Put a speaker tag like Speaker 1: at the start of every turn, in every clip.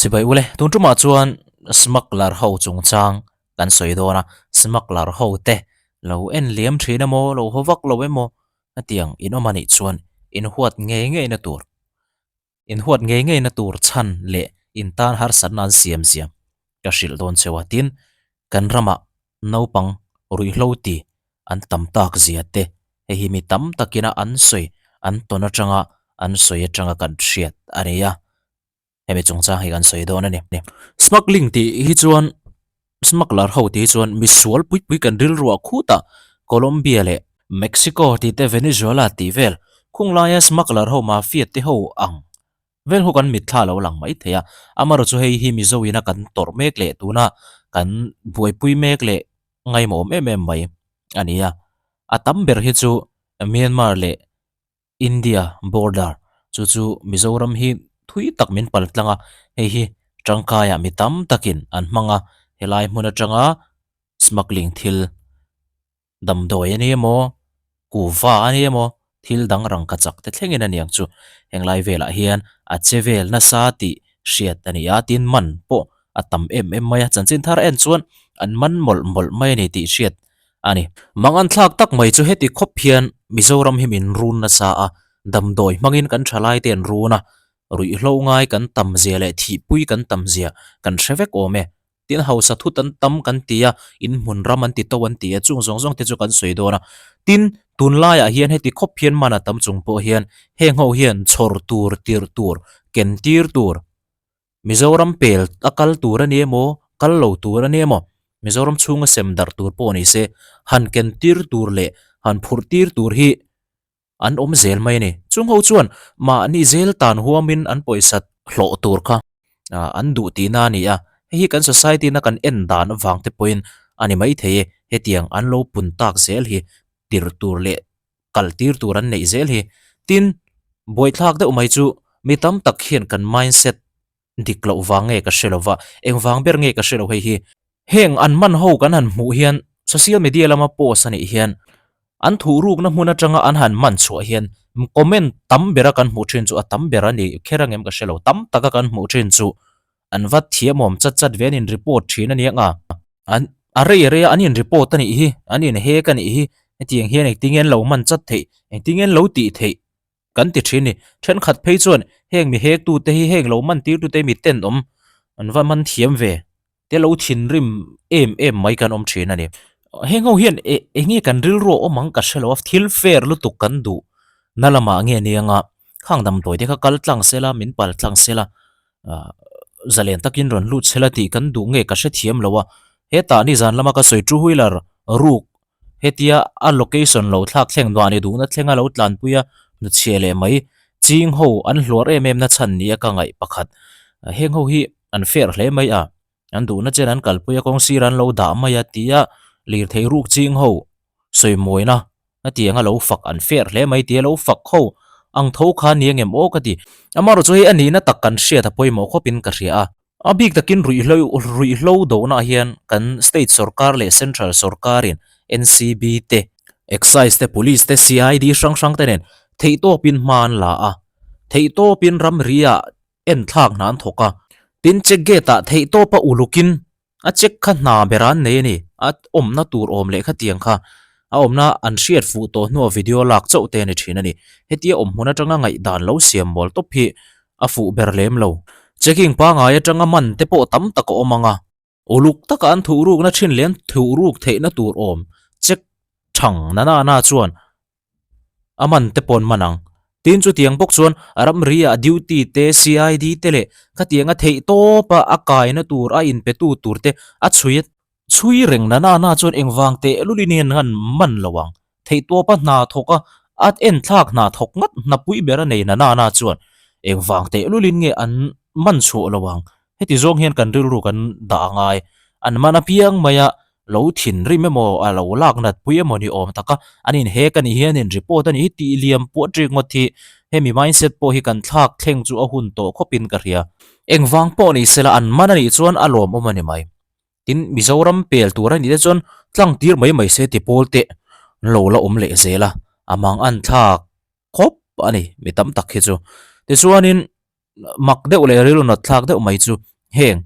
Speaker 1: Sipai ule, tun tumah chuan smuggler ho chungchang kan sawi dawn a, smuggler ho te lo en liam thin emaw lo haw vak lo emaw hetiang in awm anih chuan in huat ngei ngei na tur in huat ngei ngei na tur chhan leh in tan harsatna an siam zia ka hrilh dawn cheu a, tin kan ramah naupang ruihhlo ti an tam tak zia te hei hi mi tam takina an sawi an tawn atanga an sawi atanga kan hriat a ni a. Hemi chungchang hi kan sawi dawn a ni. Smuggling tih hi chuan smuggler ho tih hi chuan misual pui pui kan rilruah khutah Colombia leh Mexico tih te Venezuela tih vel khung laia smuggler ho mafia te ho ang vel ho kan mitthla lo lang mai thei a. Amaherawhchu chu hei hi Mizo ina kan tawrh mek leh tuna kan buaipui mek leh ngaimawm em em mai a ni a. A tam ber hi chu Myanmar leh India border chu chu Mizoram hi thui tak min pal tlang a, hei hi tangkaiah mi tam takin an hmang a, helai hmun atanga smuggling thil damdawi a ni emaw kuhva a ni emaw thil dang rangka chak te thlengin a ni ang chu henglai velah hian a che vel nasa tih hriat a ni a, tin man pawh a tam em em mai a, chanchin thar en chuan an man mawlh mawlh mai a ni tih hriat a ni. Mangan thlak tak mai chu heti khawp hian Mizoram hi min run nasa a, damdawi hmangin kan thalai te an run a, ruihhlo ngai kan tam zia leh thihpui kan tam zia kan hre vek awm e. Tin hausa thut an tam kan ti a, inhmun ram an ti to an ti a, chung zawng zawng te chu kan sawi dawn a. Tin, tunlaiah hian heti khawp hian man a tam chung pawh hian heng ho hian chhawr tur, tirh tur, ken tir tur, Mizoram pel a kal tur a ni emaw, kal lo tur a ni emaw, Mizoram chhunga sem darh tur pawh ni se, han ken tir tur leh han phurh tir tur hi an awm zel mai a ni. Chung ho chuan mahni zel tan huamin an pawisa hlawh tur kha an duh tihna a ni a, hei hi kan society na kan en dan avang te pawhin a ni maithei e, hetiang an lo pun tak zel hi tir tur leh kal tir tur an neih zel hi. Tin, buaithlak deuh mai chu mi tam tak hian kan mindset dik loh vang nge ka hre lo va, eng vang ber nge ka hre lo hei hi. Heng an man ho kan han hmuh hian social media lama post a nih hian an thuhrukna hmun atanga an han man chhuah hian comment tam bera kan hmuh thin chu a tam ber a ni kher angem ka hre lo, tam taka kan hmuh thin chu An va thiamawm chat chat ve an in report thin a nia nga. An a rei a rei a an in report a nih hi, an in hek a nih hi, hetiang hian engtin nge an lo man chat theih, engtin nge an lo tih theih kan ti thin a ni. Thenkhat phei chuan heng mi hek tute hi heng lo man tir tute hi mi tenawm an va man thiam ve te lo thinrim em em mai kan awm thin a ni. Heng ho hian e enge kan rilru a awm ang ka hre lo a, thil fair lutuk kan duh na lamah nge nia nga khang damdawi te kha kal tlang sela min pal tlang sela zalen takin rawn lut chhela tih kan duh nge ka hrethiam lo a, hetah nizan lama ka sawi two wheeler ruk hetia a location lo thlak thleng nuah ni duhna thlenga lo tlanpui a hnuchhiah leh mai ching ho an hluar em em na chhan nia ka ngaih pakhat heng ho hi an fair hle mai a an duhna chen an kalpui a kawng sir an lo dah mai a tia lirthei ruk ching ho sawimawina Hetiang a lo fak an fair hle mai tia lo fak ho ang tho kha ni angem aw ka ti. Amaherawh chu hei a nihna tak kan hriat a pawimawh khawpin ka hria a. A bik takin ruihhlo ruihhlo dohnaah hian kan state sorkar leh central sorkarin NCB te, Excise te, Police te, CID hrang hrang te nen theihtawpin hma an la a, theihtawpin ramri-ah enthlak hna an thawk a. Tin, check gate-ah theihtawpa ulukin A check kha hna ber an nei a ni. A awmna tur awm leh khatiang kha a awmna an hriat fuh tawh hnuah video lak chauh te a ni thin a ni. Hetia awm hmun atanga ngaihdan lo siam mawl tawp hi a fuh ber lem lo. Checking pangai atanga man te pawh tam tak a awm ang a. Uluk taka an thuhrukna thin leh an thuhruk theihna tur awm check thang na na na chuan A man te pawn man ang. Tin chutiang bawk chuan a ramri ah duty te, CID te leh khatianga theih tawp a a kaina tur a inpetu tur te a chhui chhui reng na na na chuan engvang teh lulin hian han man lo ang. Theih tawp a hna thawk a, a enthlak hna thawk ngat hna pui ber a nei na na na chuan engvang teh lulin nge an man chhuah lo ang. Heti zawng hian kan rilru kan dah a ngai. An man apiang mai a, lo thinrim emaw a lo lak nat pui emaw ni awm tak a, an in hek a nih hian in report a nih hi tih liam puah ṭik ngawt hi hemi mindset pawh hi kan thlak thleng chu a hun tawh khawpin ka hria. Engvang pawh ni sela an man a nih chuan a lawmawm a ni mai. Tin, Mizoram pel tur a nih te chuan tlang tir mai mai se ti pawl teh an lo la awm leh zel a, a mang an thlak khawp a ni mi tam tak hi chu. Tichuanin mak deuh leh rilru nat thlak deuh mai chu. Heng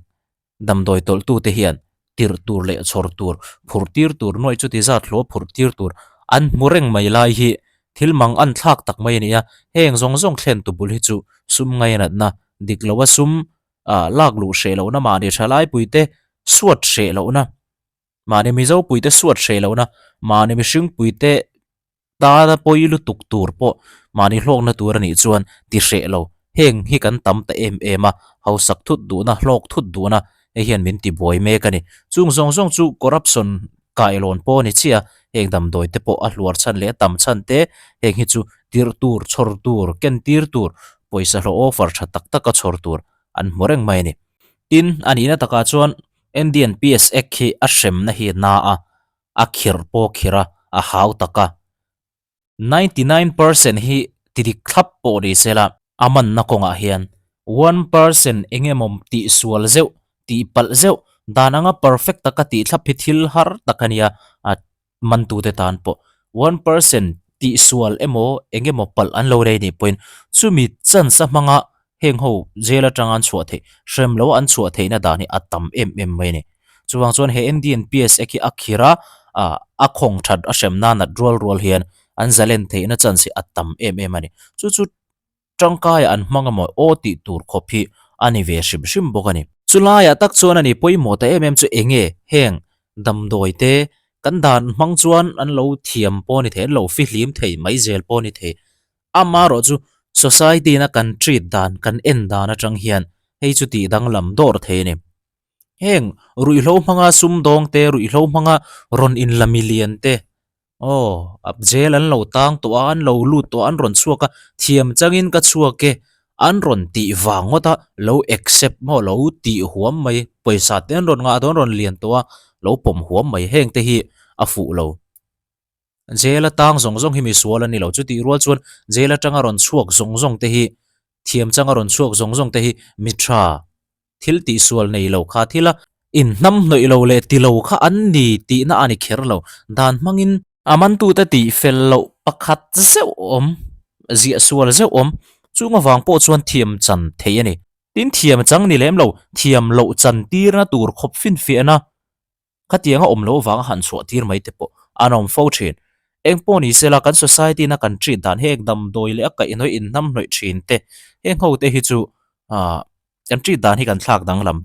Speaker 1: damdawi tawlhtute hian tirh tur leh chhawr tur, phurh tir tur nuaih chuti zat hlawh phurh tir tur an hmu reng mai lai hi thil mang an thlak tak mai a ni a. Heng zawng zawng thlen tu bul hi chu sum ngainatna dik loa sum lak luh hreh lohna mahni thalaipui te suat hreh lohna, mahni Mizo puite suat hreh lohna, mahni mihring puite tana pawi lutuk tur pawh mahni hlawkna tur a nih chuan ti hreh lo. Heng hi kan tam ta em em a, hausak thut duhna, hlawk thut duhna hei hian min ti buai mek a ni. Chung zawng zawng chu corruption kailawn pawh a ni chiah a, heng damdawi te pawh a hluar chhan leh a tam chhan te, heng hi chu tirh tur, chhawr tur, ken tir tur, pawisa hlawh offer tha tak taka chhawr tur an hmu reng mai a ni. Tin, a nihna takah chuan Indian PS Act hi a hremna hi na a, a khirh pawh khirh a, a hau tak a. 99 percent hi ti dik thlap pawh ni se la, a manna kawngah hian 1 percent eng emaw tihsual zeuh, tihpalh zeuh, dan anga perfect taka tih thlap hi thil har tak a nia, a mantute tan pawh 1 percent tihsual emaw eng emaw palh an lo nei nih pawhin chumi chance a hmanga heng ho jail atanga an chhuah theih, hrem loa an chhuah theihna dan hi a tam em em mai a ni. Chuvang chuan he NDNPS Act hi a khir a, a khawng that a hrem nan nat rual rual hian an zalen theihna chance hi a tam em em a ni. Chu chu tangkaia an hmang emaw aw tih tur khawp hi a ni ve hrim hrim bawk a ni. Chulaiah tak chuan a ni pawimawh ta em em chu eng nge heng damdawi te kan dan hmang chuan an lo thiam pawh a ni thei, an lo fihlim thei mai zel pawh a ni thei. Amaherawh chu society in a kan treat dan, kan en dan atang hian hei chu tih danglam dawr thei a ni. Heng ruihhlo hmanga sumdawng te, ruihhlo hmanga rawn inla milian te, aw jail an lo tang tawh a, an lo lut tawh a, an rawn chhuak a, thiam changin ka chhuak e, an rawn tih vang ngawt a, lo accept maw lo tih huam mai, pawisa te an rawn ngah dawn rawn lian tawh a, lo pawm huam mai heng te hi a fuh lo. Jail atang zawng zawng hi misual a ni lo. Chutih rual chuan jail atanga rawn chhuak zawng zawng te hi, thiam changa rawn chhuak zawng zawng te hi mi tha, thil tihsual nei lo kha thila inhnam hnawih lo leh ti lo kha an ni tihna a ni kher lo. Dan hmangin a mantute tih fel loh pakhat zeuh awm, ziah sual zeuh awm, chung avang pawh chuan thiam chan theih a ni. Tin, thiam chang ni lem lo, thiam loh chan tirna tur khawp finfiahna Khatiang a awm loh vanga han chhuah tir mai te pawh an awm fo thin. Eng pawh ni sela kan society na kan treat dan hi damdawi leh a kaihhnawih inhnam hnawih thin te heng ho te hi chu ah kan treat dan hi kan thlak danglam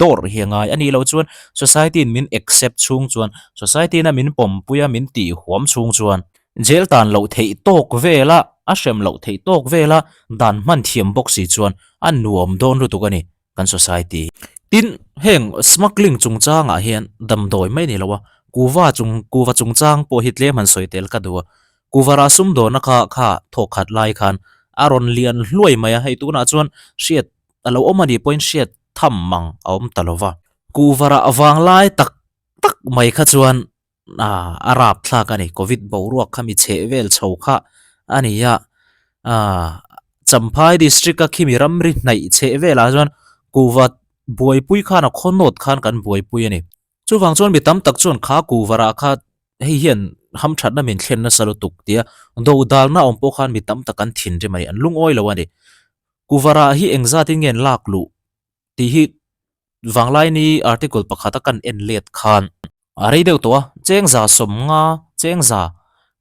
Speaker 1: dawr hi a ngai a nih loh chuan society in min accept chhung chuan society na min pawmpui a min tih huam chhung chuan jail tan loh theih tawk vela a hrem loh theih tawk vela dan hman thiam bawk si chuan a nuam dawn lutuk a ni. kan society. Tin, heng smuggling chungchangah hian damdawi mai ni lo a, kuva chung kuva chungchang pawh hi tlem han sawi tel ka duh a. Kuva rah sumdawna kha kha thawk khat lai khan a rawn lian hluai mai a, hei tunah chuan hriat a lo awm a nih pawhin hriat tham mang a awm ta lo va. Kuva rah vang lai tak tak mai kha chuan Ah, a rap thlak a ni. Covid boruak kha mi chheh vel chho kha a ni a. Ah, Champhai district a khimi ramri hnaih chheh velah chuan kuhva buaipui khan a khaw nawt khan kan buaipui a ni. Chuvang chuan mi tam tak chuan kha kuhva rah kha hei hian hamthatna min thlen nasa lutuk tia dodalna awm pawh khan mi tam tak an thinrim a ni, an lungawi lo a ni. Kuhva rah hi engzatin nge an lak luh tih hi Vanglaini article pakhata kan en let khan a rei deuh tawh a, cheng 150, cheng za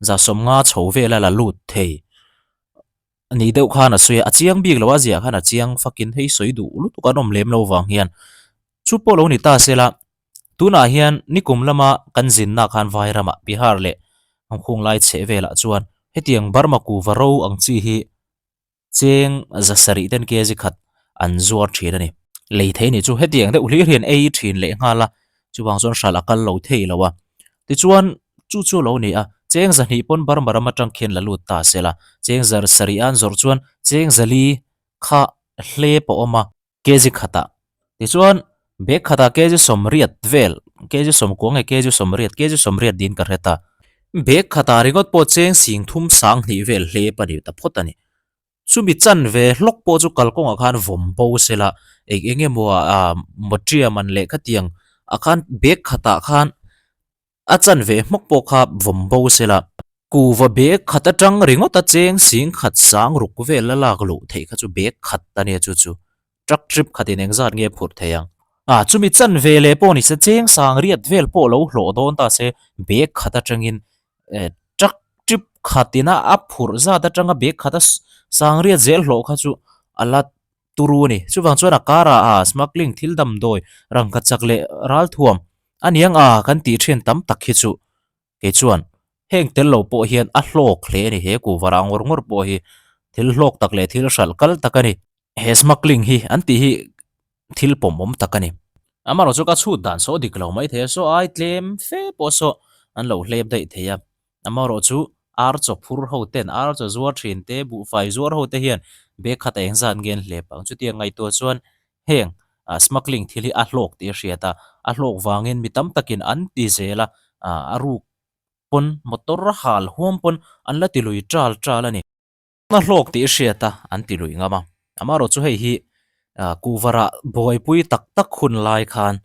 Speaker 1: 150 chho vela la lut thei ni deuh khan a sawi a, a chiang bik lo a ziah khan a chiang fakin hei sawi duh lutuk an awm lem lo vang hian chu pawh lo ni ta se la, tunah hian nikum lama kan zinna khan Vairamah Bihar leh Hangkhung lai chheh velah chuan hetiang Burma kuva ro ang chi hi Cheng 700 ten kg khat an zuar thin a ni. Lei thei nih chu hetiang deuh hlir hian ei thin leh nghal a, chuvang chuan hralh a kal lo thei lo a. Tichuan chu chu lo ni a, cheng 200 pawn Burma ram atang khian la lut ta se la, cheng 700 an zawrh chuan cheng 400 kha hlep a awm a. Kg khatah. Tichuan bag khatah kg 80 vel, kg 90 nge kg 80, kg 80 niin ka hre ta. Bag khatah ringawt pawh cheng 30 20 vel hlep a ni ta phawt a ni. Chumi chan ve hlawk pawh chu kalkawngah khan vawm bo se la, eng eng emaw ah mawtia man leh khatiang ah khan bag khatah khan A chan ve hmawk pawh kha vawm bo se la. Kuva bag khat atang ringawt a cheng 10,000 sang ruk vel la lak loh theih kha chu bag khat a nia chu chu. Truck trip khatin engzat nge phurh thei ang? Ah, chumi chan ve leh pawh ni se cheng sang riat vel pawh lo hlawh dawn ta se bag khat atangin eh truck trip khatina a phurh zat atanga bag khata sang riat zel hlawh kha chu a la turu a ni. Chuvang chuan a karah ah smuggling thil damdawi rangka chak leh ralthuam a niang a kan tih thin tam tak hi chu kei chuan heng tel lo pawh hian a hlawk hle a ni. He kuhva rah ngawr ngawr pawh hi thil hlawk tak leh thil hralh kal tak a ni. He smuggling hi an tih hi thil pawmawm tak a ni. Amaherawhchu chu ka chhut dan saw dik lo mai thei a, saw ai tlem fe pawh saw an lo hlep daih thei a. Amaherawhchu ar chaw phur ho ten, ar chaw zuar thin te, buhfai zuar ho te hian bag khat a eng zat nge an hlep ang. Chutiang ngaihtuah chuan heng smuggling thil hi a hlawk tih a hriat a, a hlawk vangin mi tam takin an ti zel a, a ruk pawn motor hal huam pawn an la ti lui tal tal a ni. A hlawk tih a hriat a, an ti lui ngam a. Amaherawhchu hei hi kuhvarah buaipui tak tak hun lai khan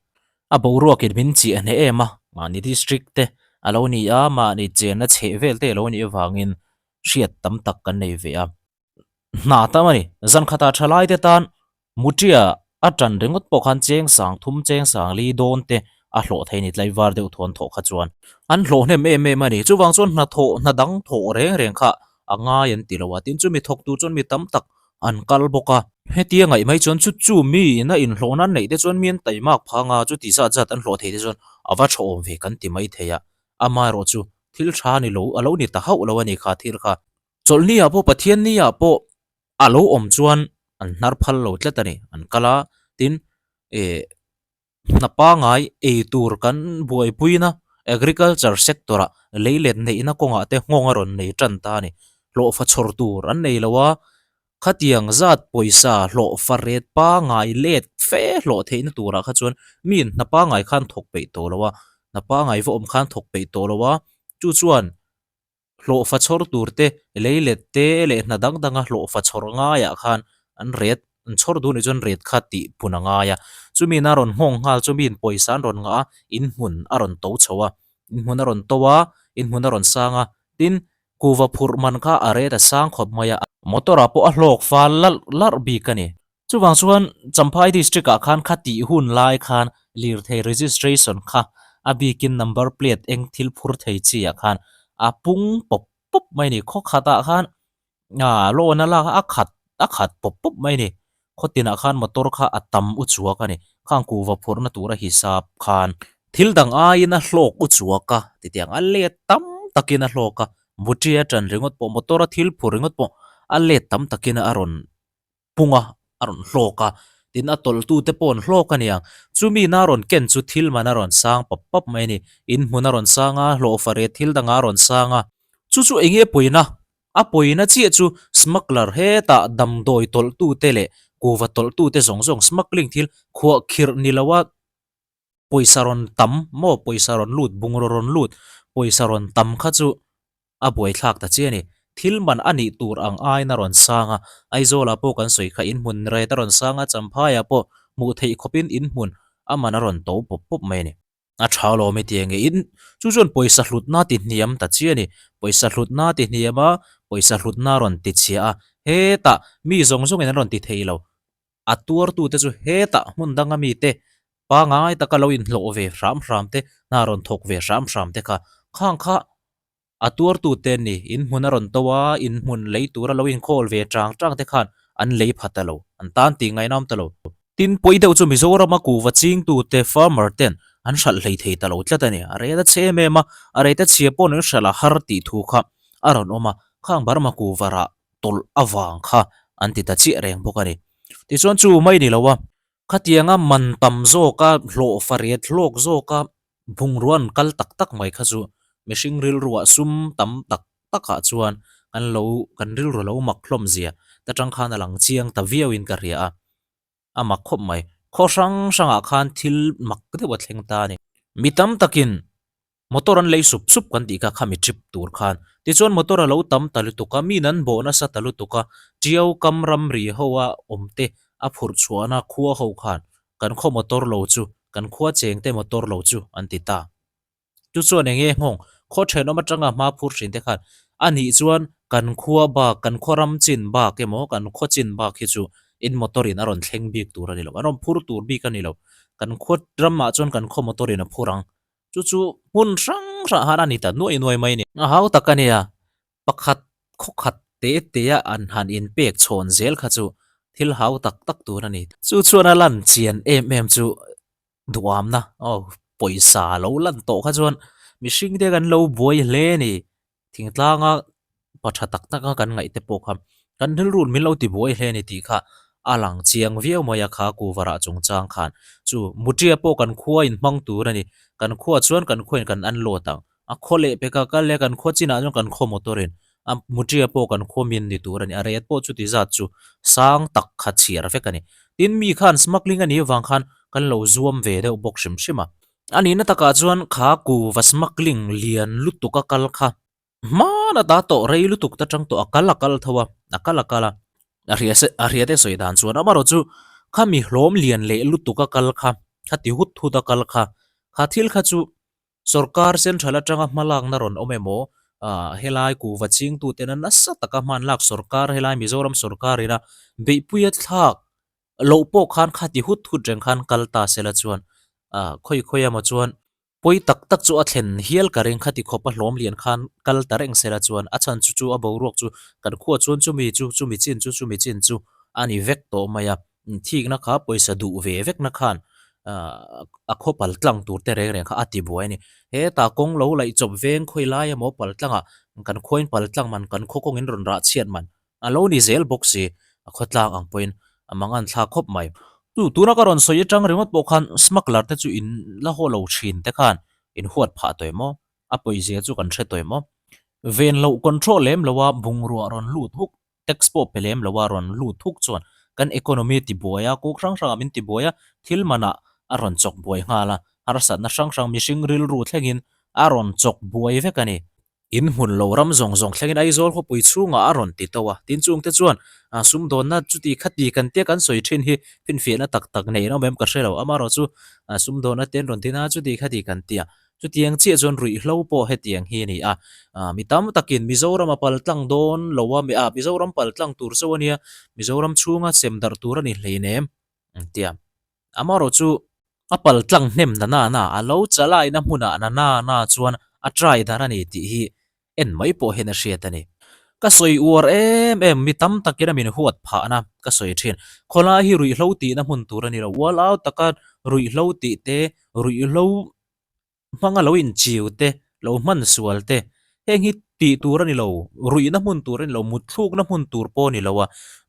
Speaker 1: a boruakin min chiah hneh em a, mahni district te a lo ni a, mahni chenna chheh vel te a lo nih avangin hriat tam tak kan nei ve a. Hna tam a ni. Zan khatah thalai te tan Mutia a tan ringawt pawh khan cheng sang thum cheng sang li dawn te a hlawh thei ni tlaivar deuh thuan thawh kha chuan an hlawh hnem em em a ni. Chuvang chuan hnathawh hna dang thawh reng reng kha a ngai an ti lo a, tin chumi thawk tur chuan mi tam tak an kal bawk a. Hetia ngaih mai chuan chu chu mi ina inhlawhna an neih te chuan mi an taimak phang a, chuti zat zat an hlawh thei te chuan a va tha awm ve kan ti mai thei a, amaherawh chu thil tha ni lo a lo ni ta hauh lo a ni kha thil kha. Chawlhni ah pawh Pathianni ah pawh a lo awm chuan an hnar phal lo tlat a ni an kal a tin eh hna pangai ei tur kan buaipuina agriculture sector ah lei let neihna kawngah te nghawng a rawn nei tan ta a ni hlawhfa chhawr tur an nei lo a khatiang zat pawisa hlawhfa ret pangai let fe hlawh theihna turah kha chuan miin hna pangai khan thawk peih tawh lo a hna pangai va awm khan thawk peih tawh lo a chu chuan. Hlawhfa chhawr tur te, leilet te leh hna dang danga hlawhfa chhawr ngaiah khan an ret, an chhawr duh nih chuan ret kha tih pun a ngai a. Chumiin a rawn nghawng nghal, chumiin pawisa an rawn ngah a, inhmun a rawn to chho a, inhmun a rawn to a, inhmun a rawn sang a, tin, kuhva phurh man kha a ret a sang khawp mai a. Motor ah pawh a hlawk fal larh larh bik a ni. Chuvang chuan Champhai District ah khan kha tih hun lai khan lirthei registration kha a bikin number plate eng thil phur thei chi ah khan a pung pawp pawp mai a ni. Khaw khat ah khan ah loan a lak a a khat a khat pawp pawp mai a ni. Khaw tinah khan motor kha a tam u chuak a ni. Khang kuhva phurhna tura hisap khan thil dang aiin a hlawk u chuak a titiang a let tam takin a hlawk a. Butri a ṭan ringawt pawh motor a thil phur ringawt pawh a let tam takin a rawn pung a, a rawn hlawk a, tin a tawlhtute pawh an hlawk a nia. Chumi na rawn ken chu thil man a rawn sang pap pap mai a ni. In hmun a rawn sang a, hlawhfa reh thil dangah a rawn sang a. Chu chu eng nge pawina? A pawina chiah chu smuggler hetah damdawi tawlhtute leh kuhva tawlhtute zawng zawng smuggling thil khuahkhirh ni loa pawisa rawn tam maw pawisa rawn lut bungraw rawn lut pawisa rawn tam kha chu a buaithlak ta chiah a ni. Thil man a nih tur ang aiin a rawn sang a, Aizawlah pawh kan sawi kha inhmun ret a rawn sang a, Champhaiah pawh hmuh theih khawpin inhmun a man a rawn to pawp pawp mai a ni. A tha alawm i ti ang e, in chu chuan pawisa hlutna ti hniam ta chiah a ni. Pawisa hlutna ti hniam a, pawisa hlutna a rawn ti chhia a, hetah mi zawng zawngin an rawn ti thei lo. A tuartute chu hetah hmun danga mite pangai taka lo inhlawh ve hram hram te, hna rawn thawk ve hram hram te kha, khang kha a tuartute an ni. Inhmun a rawn to a, inhmun lei tura lo inkawl ve chang chang te khan an lei pha ta lo, an tan tih ngaihna awm ta lo. Tin, pawi deuh chu Mizorama kuhva chingtute, farmer, ten an hralh hlei thei ta lo tlat a ni. A reta chhe em em a, a reta chhia pawh an hralh a har tih thu kha a rawn awm a, khang Burma kuhva rah tawlh avang kha an ti ta chiah reng bawk a ni. Tichuan chu mai ni lo a, khatianga man tam zawka hlawh fariat hlawk zawka bungrua an kal tak tak mai kha chu mihring rilruah sum tam tak takah chuan kan lo kan rilru lo mak hlawm zia ta tang khan a lang chiang ta viauin ka hria a, a mak khawp mai. Khaw hrang hrangah khan thil mak deuh a thleng ta a ni. Mi tam takin Motor an lei sup sup kan tih kha khami trip tur khan. Tichuan motor a lo tam ta lutuk a, min an bawh nasa ta lutuk a, Tiau kam ramri ho a awm te a phurh chhuahna khua ho khan kan khaw motor lo chu, kan khua cheng te motor lo chu an ti ta. Chu chuan eng nge nghawng, khaw thenawm atanga hma phur thin te khan a nih chuan kan khua bak, kan khaw ram chin bak emaw kan khaw chin bak hi chu. In motor in a rawn thleng bik tur a ni lo, an rawn phur tur bik a ni lo. Kan khaw ramah chuan kan khaw motor in a phur ang. Chu chu hmun hrang hrang ah khan a ni ta nuai nuai mai a ni. A hau tak a nia, pakhat khaw khat te te a an han inpek chhawn zel kha chu thil hau tak tak tur a ni. Chu chuan a lan chian em em chu duamna aw pawisa lo lan tawh kha chuan mihring te kan lo buai hle a ni. Thingtlanga pa tha tak tak a kan ngaih te pawh kha kan rilru min lo ti buai hle a ni tih kha a lang chiang viau mai a kha kuvarah chungchang khan. Chu Mutia pawh kan khua in hmang tur a ni. Kan khua chuan kan khua in kan unload ang. A khaw leh pek a kal leh kan khua chinah chuan kan khaw motor in a Mutia pawh kan khua min ni tur a ni. A rate pawh chuti zat chu sang tak kha chhiar vek a ni. Tin mi khan smuggling a nih avang khan kan lo zuam ve deuh bawk hrim hrim a. A nihna takah chuan kha kuva smuggling lian lutuk a kal kha hmana ta tawh rei lutuk ta tang tawh a kal a kal tho a, a kal a kal a, a hria se a hria te sawi dan chuan amaherawh chu khami hlawm lian leh lutuk a kal kha khati hut hut a kal kha kha thil kha chu sorkar central atanga hma lakna rawn awm emaw ah helai kuva chingtute na nasa taka hman lak sorkar helai Mizoram sorkar ina beihpuia thlak loh pawh khan khati hut hut reng khan kal ta sela chuan ah khawi khawi emaw chuan pawi tak tak chu a thlen hial ka ring khati khawp a hlawm lian khan kal ta reng sela chuan a chhan chu chu a boruak chu kan khuah chuan chumi chu chumi chin chu chumi chin chu a ni vek tawh mai a thikna kha pawisa duh ve vekna khan ah a khaw pal tlang tur te reng reng kha a ti buai a ni hetah kawng lo laih chawp veng khawi lai emaw pal tlangah kan khuain pal tlang man kan khaw kawngin rawn rah chhiat man A lo ni zel bawk si, a khawtlang ang pawhin a mangan thlak khawp mai. Tu tuna ka rawn sawi atang ringawt pawh khan smuggler te chu in la haw lo thin te khan in huat phah tawh em aw? A pawizia chu kan hre tawh em aw? Ven loh control lem lo a bungrua rawn lut huk, tax pawh pe lem lo a rawn lut huk chuan kan economy ti buai a, kuk hrang hrangah min ti buai a, thil manah a rawn chawk buai nghal a, harsatna hrang hrang mihring rilru thlengin a rawn chawk buai vek a ni. In hmun lo ram zawng zawng thlengin Aizawl khawpui chhungah a rawn ti to a, tin chungte chuan sumdawnna chuti khati kan tia kan sawi thin hi finfiahna tak tak nei an awm em ka hre lo, amaherawh chu sumdawnna te an rawn tin a chuti khati kan tia, chutiang chiah chuan ruihhlo pawh hetiang hi a ni a, mi tam takin Mizoram a pal tlang dawn lo a, Mizoram pal tlang tur chauh a nia, Mizoram chhunga sem darh tur a ni hleinem an tia. Amaherawh chu a pal tlang hnem na na na, a lo chalaina hmunah na na na chuan a try dar a ni tih hi en mai pawh hian a hriat a ni. Ka sawi uar em em, mi tam takin a min huat phahna ka sawi thin. Khawlai hi ruihhlo tihna hmun tur a ni lo, ual au taka ruihhlo tih te, ruihhlo hmanga lo inchiu te, lo hman sual te, heng hi tih tur a ni lo, ruihna hmun tur a ni lo, mutthlukna hmun tur pawh a ni lo a,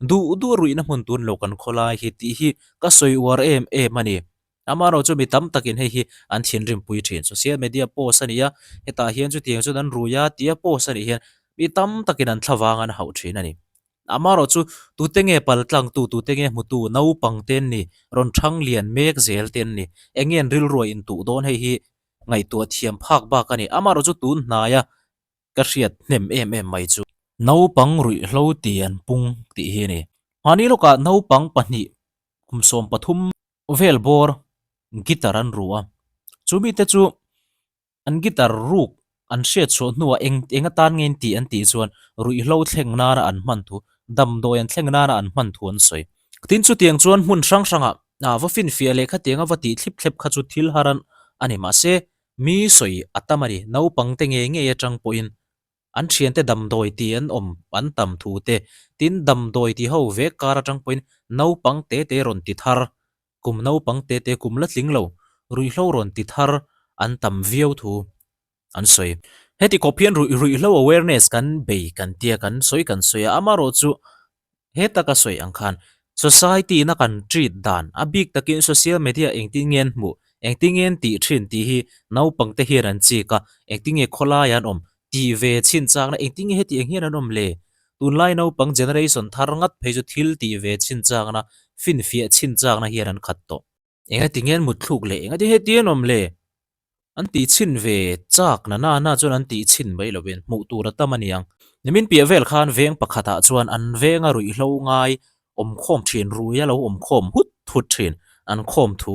Speaker 1: duh duh a ruihna hmun tur a ni lo kan khawlai hi tih hi ka sawi uar em em a ni. Amaherawh chu mi tam takin hei hi an thinrimpui thin. Social media post a ni a, hetah hian chutiang chuan an rui a tia post a nih hian mi tam takin an thlavang an hauh thin a ni. Amaherawh chu tute nge paltlangtu, tute nge hmutu, naupang te an ni, rawn thang lian mek zel te an ni, eng nge an rilru a intuh dawn hei hi ngaihtuah thiam phak bak a ni. Amaherawh chu tun hnaia ka hriat hnem em em mai chu. Naupang ruihhlo ti an pung tih hi a ni. Mahni lawkah naupang pahnih kum 13 vel bawr guitar an ru a, chu mite chu An guitar ruk an hriat chhuah hnuah eng eng atan nge in tih an tih chuan ruihhlo thleng nana an hman thu, damdawi an thleng nana an hman thu an sawi. Tin chutiang chuan hmun hrang hrangah va finfiah leh khatianga va tih thlip thlep kha chu thil har an a ni. Mahse, mi sawi a tam a ni. Naupang te ngei ngei atang pawhin an thiante damdawi tih an awm an tam thu te, tin damdawi ti ho vek kar atang pawhin naupang te te rawn ti thar Kum naupang te te kum la tling lo, ruihhlo rawn ti thar an tam viau thu an sawi. Heti khawp hian ruih ruihhlo awareness kan bei kan tia kan sawi kan sawi a, amaherawh chu he taka sawi ang khan society in a kan treat dan a bik takin social media engtin nge an hmuh, engtin nge an tih thin tih hi naupang te hian an chik a, engtin nge khawlai an awm tih ve chhin chakna engtin nge heti ang hian an awm le? Tunlai naupang generation thar ngat phei chu thil tih ve chhin chakna, finfiah chhin chakna hian an khat tawh. Engati nge an mutthluk le? Engati heti an awm le? An tih chhin ve chak na na na chuan an tih chhin mai lovin hmuh tur a tam a niang. Nimin piah vel khan veng pakhatah chuan an venga ruihhlo ngai awmkhawm thin, ruia lo awmkhawm hut hut thin an khawm thu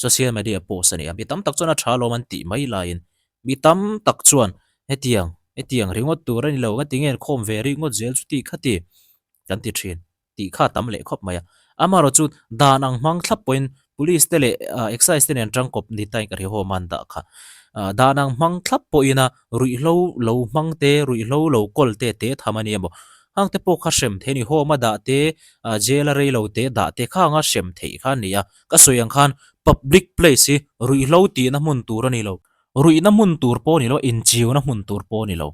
Speaker 1: Social media post a ni a, mi tam tak chuan a tha lawm an tih mai laiin mi tam tak chuan hetiang hetiang ringawt tur a ni lo, heti nge an khawm ve ringawt zel chu tih kha ti kan ti thin. tih kha a tam leh khawp mai a. Amaherawh chu dan ang hmang thlap pawhin police te leh excise te nen tangkawp ni tain ka hrehawm a an dah kha. Dan ang hmang thlap pawhin a ruihhlo lo hmang te, ruihhlo lo kawl te te tham a ni emaw hang te pawh kha hrem theih a ni. Home a dah te, jail a rei lo te dah te kha anga hrem theih kha a ni a. Ka sawi ang khan public place hi ruihhlo tihna hmun tur a ni lo. Ruihna hmun tur pawh a ni lo, inchiuna hmun tur pawh a ni lo.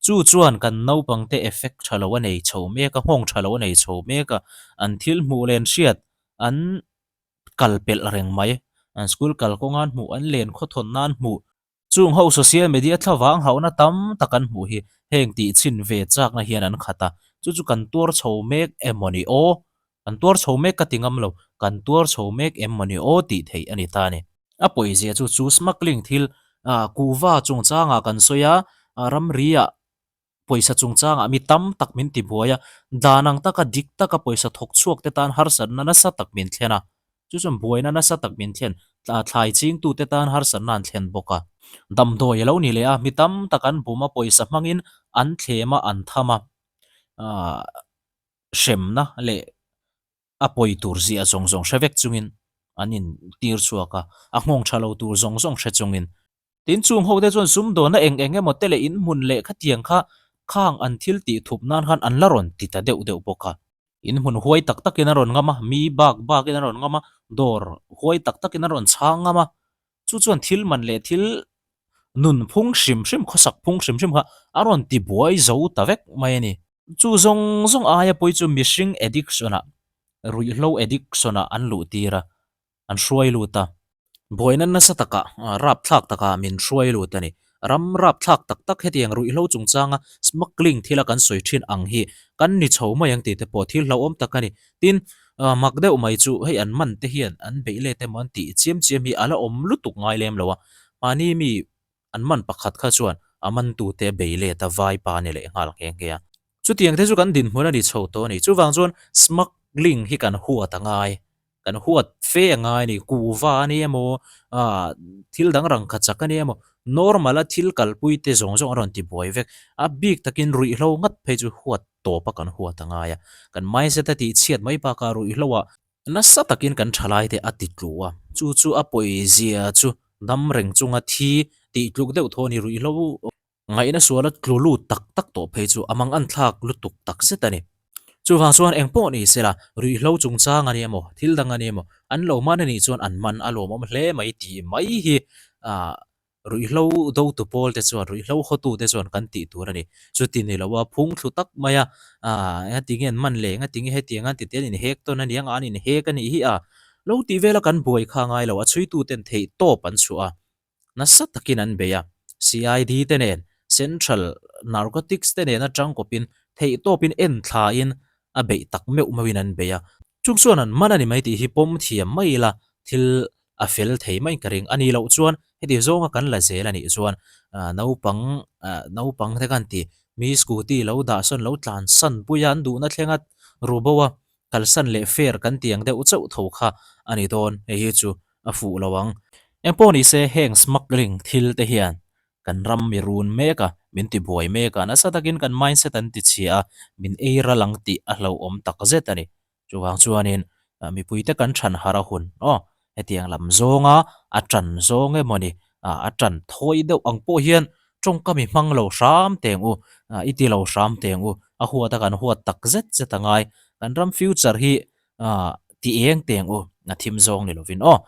Speaker 1: Chu chuan kan naupangte effect tha lo a nei chho mek a, nghawng tha lo a nei chho mek a, an thil hmuh len hriat an kal pelh reng mai. An school kal kawnga an hmuh, an len khawthawn nan hmuh. Chung ho social media thlavang hauhna tam tak an hmuh hi heng tih chhin ve chakna hian an khat a, chu chu kan tuar chho mek emaw ni aw? Kan tuar chho mek ka ti ngam lo, kan tuar chho mek em maw ni aw tih theih a ni ta a ni. A pawizia chu chu smuggling thil kuhva chungchangah kan sawi a, ramri ah pawisa chungchangah mi tam tak min ti buai a, dan ang taka dik taka pawisa thawk chhuak te tan harsatna nasa tak min thlen a, chu chuan buaina nasa tak min thlen, thlai chingtute tan harsatna an thlen bawk a. Damdawi a lo ni leh a, mi tam tak an bum a, pawisa hmangin an thlem a, an tham a, hremna leh a pawi tur ziah zawng zawng hre vek chungin an in tir chhuak a, a nghawng tha lo tur zawng zawng hre chungin. Tin, chung ho te chuan sumdawnna eng eng emaw te leh in hmun leh khatiang kha khang an thil tih thup nan khan an la rawn ti ta deuh deuh bawk a. In hmun huai tak takin a rawn ngam a, mi bak bakin a rawn ngam a, dawr huai tak takin a rawn chhang ngam a, chu chuan thil man leh thil nunphung hrim hrim, khawsak phung hrim hrim kha a rawn ti buai zo ta vek mai a ni. Chu zawng zawng aia pawi chu mihring addiction ah, ruihhlo addiction ah an luh tir a, an hruai lut a. Buaina nasa takah, rapthlak takah min hruai lut a ni. Ram rapthlak tak tak hetiang ruihhlo chungchanga smuggling thila kan sawi thin ang hi kan ni chho mai ang tih te pawh thil hlauhawm tak a ni. Tin, mak deuh mai chu hei an man te hian an beih let emaw an tih chiam chiam hi a la awm lutuk ngai lem lo a. Mahni mi an man pakhat kha chuan a mantute a bei let a, vaipa a ni leh nghal nghe nghe a. Chutiang te chu kan dinhmun a ni chho tawh a ni. Chuvang chuan smuggling hi kan huat a ngai, kan huat fe a ngai a ni. Kuhva a ni emaw, ah thil dang rangkachak a ni emaw, normal a thil kalpui te zawng zawng a rawn ti buai vek. A bik takin ruihhlo ngat phei chu huat tawp a kan huat a ngai a. Kan mindset a tihchhiat mai bakah ruihhlo ah Nasa takin kan thalaite a ti tlu a, chu chu a pawizia chu dam reng chunga thi tih tluk deuh thaw a ni ruihhlo ngaihna suala tlu lut tak tak tawh phei chu a mang an thlak lutuk tak zet a ni. Chuvang chuan eng pawh ni sela, ruihhlo chungchang a ni emaw, thil dang a ni emaw, an lo man a nih chuan an man a lawmawm hle mai tih mai hi ah Ruihhlo dotu pawl te chuan, ruihhlo hawtu te chuan kan tih tur a ni. Chuti ni lo a, phung thlu tak mai a, aah engati nge an man le, engati nge hetiang an ti te an inhek tawn a ni ang a, an inhek a nih hi a, lo tih vela kan buai kha ngai lo, a chhuitu ten theih tawp an chhuah a, nasa takin an bei a, CID te nen, Central Narcotics te nen atang kawpin theih tawpin en thlain a beih tak meuh meuhin an bei a. Chung chuan an man a ni mai tih hi pawm thiam mai ila thil a fel thei mai ka ring. A nih loh chuan heti zawnga kan la zel a nih chuan naupang naupang te khan ti mi scooty lo dah sawn lo tlan san pui a an duhna thlenga ru bo a kalsan leh fair kan ti ang deuh chauh tho kha a ni dawn. Hei hi chu a fuh lo ang. Engpawh ni se heng smuggling thil te hian kan ram mi run mek a, min ti buai mek a, nasa takin kan mindset an ti chhia a, min ei ral ang tih a hlauhawm tak zet a ni. Chuvang chuanin mipuite kan than har a hun aw, hetiang lam zawnga a tan zawng emaw ni, a tan thawi deuh ang pawh hian tawngka mi hmang lo hram teng u, i ti lo hram teng u, a huat a kan huat tak zet zet a ngai, kan ram future hi ti eng teng u, a thim zawng ni lovin aw.